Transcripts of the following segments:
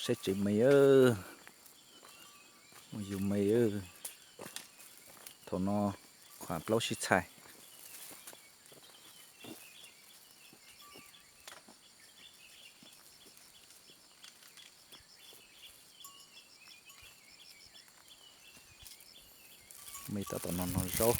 Saib tsev me, mus yug me. Thaum no khuam plaub sib txhais. Me tab tom no no zaub.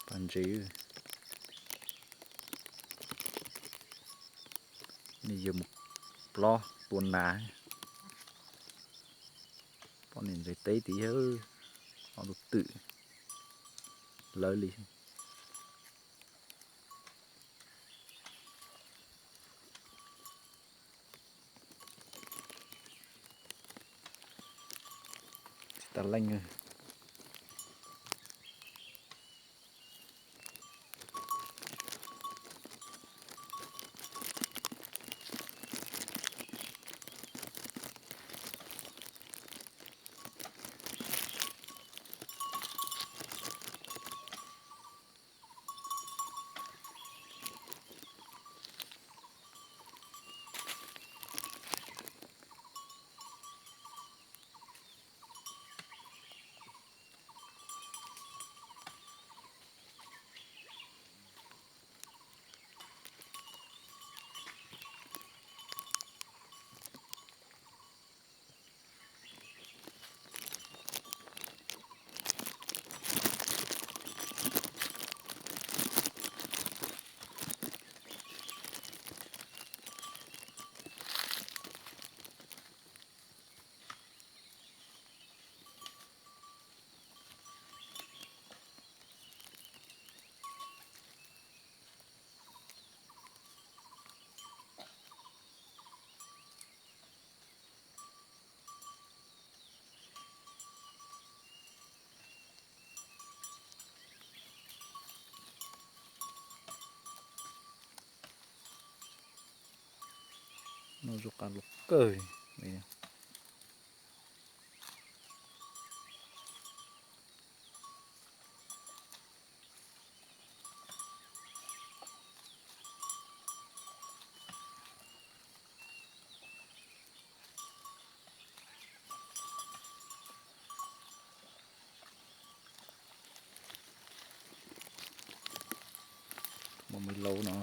Pas ntses, nws yog mus plob tua nas. Poj niam ntses teb tid, ob tug twm lawv li. Tsis tas leej. No zoo qab los kawg li. Muaj me laus no.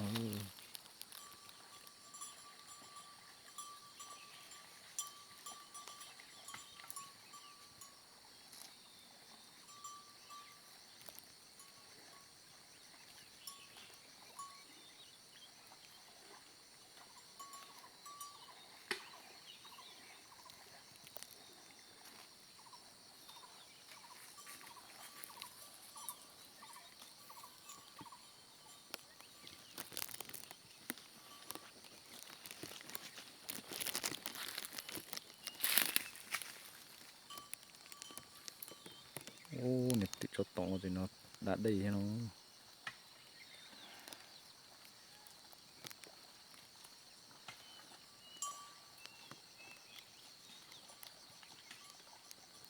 Ub, niag twm tsov tom ua tes no da dej thiab no.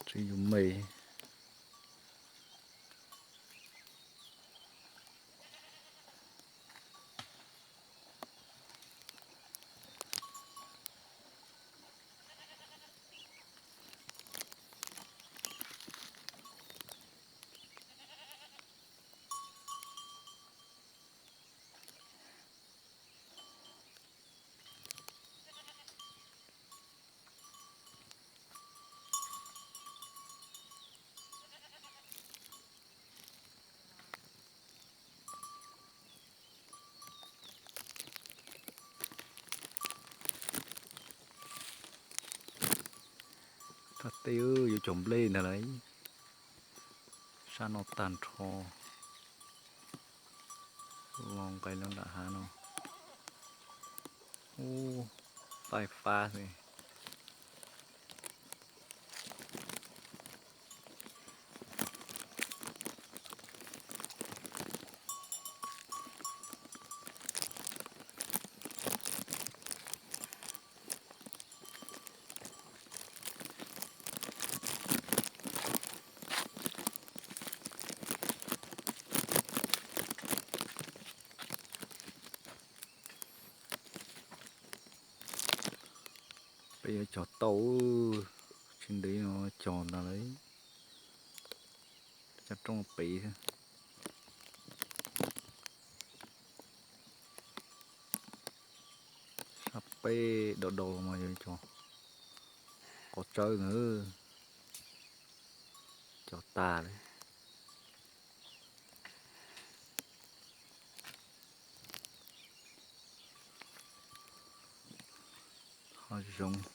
Tseem yus me. Thaj teb yuav cog nplej ntag lauj. Sab no tag nrho. Los nqes los nram hav no. Ub, faij fab xwb. Peb yuav cog tau, tsis ntev no cog ntag lawm. Cov rooj pem xwb. Sab peb dau dau los mas yog cov qos tsawb na, cog tag lawm. Ho zoo,